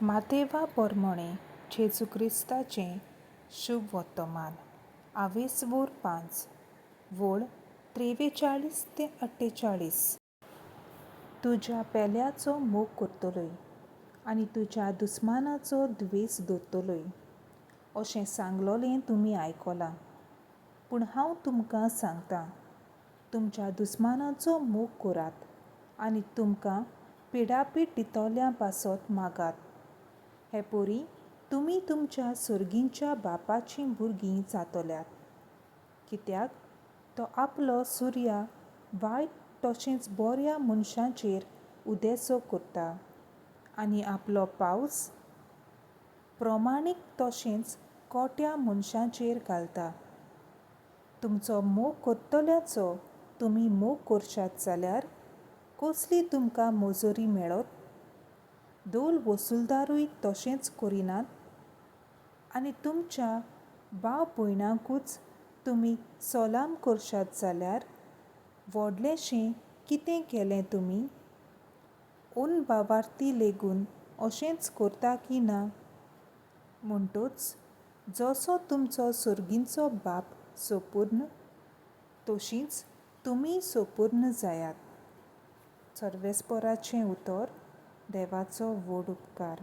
मातेवा पोरमोणें जेजू क्रिस्ताचें शुभ वर्तमान आवेसवोर 5 वळ 43 ते 48. तुज्या पेल्याचो मोग करतलोय आनी तुज्या दुस्मानाचो द्वेस दवरतलोय अशें सांगलोलें तुमी आयकलां. पूण हांव तुमकां सांगतां, तुमच्या दुस्मानाचो मोग करात आनी तुमकां पिडापीड दितोल्या पासत मागात. हे पोरी तुमी तुमच्या सर्गींच्या बापाचीं भुरगीं जातल्यात, कित्याक तो आपलो सुर्या वायट तशेंच बऱ्या मनशांचेर उदेसो करता आनी आपलो पावस प्रमाणीक तशेंच कोट्या मनशांचेर घालता. तुमचो मोग करतल्याचो तुमी मोग करशात जाल्यार कसली तुमकां मजुरी मेळत? दोल वसुलदारूय तशेंच करिनात? आनी तुमच्या भाव भयणांकूच तुमी सोलाम करशात जाल्यार व्हडलेंशें कितें केलें तुमी? अनभावार्थी लेगून अशेंच करता की ना? म्हणटूच जसो तुमचो सर्गींचो बाप सोपूर्ण तशींच तुमी सोपूर्ण जायात. सर्वेस्पोराचें उतर. देवाचो व्हड उपकार.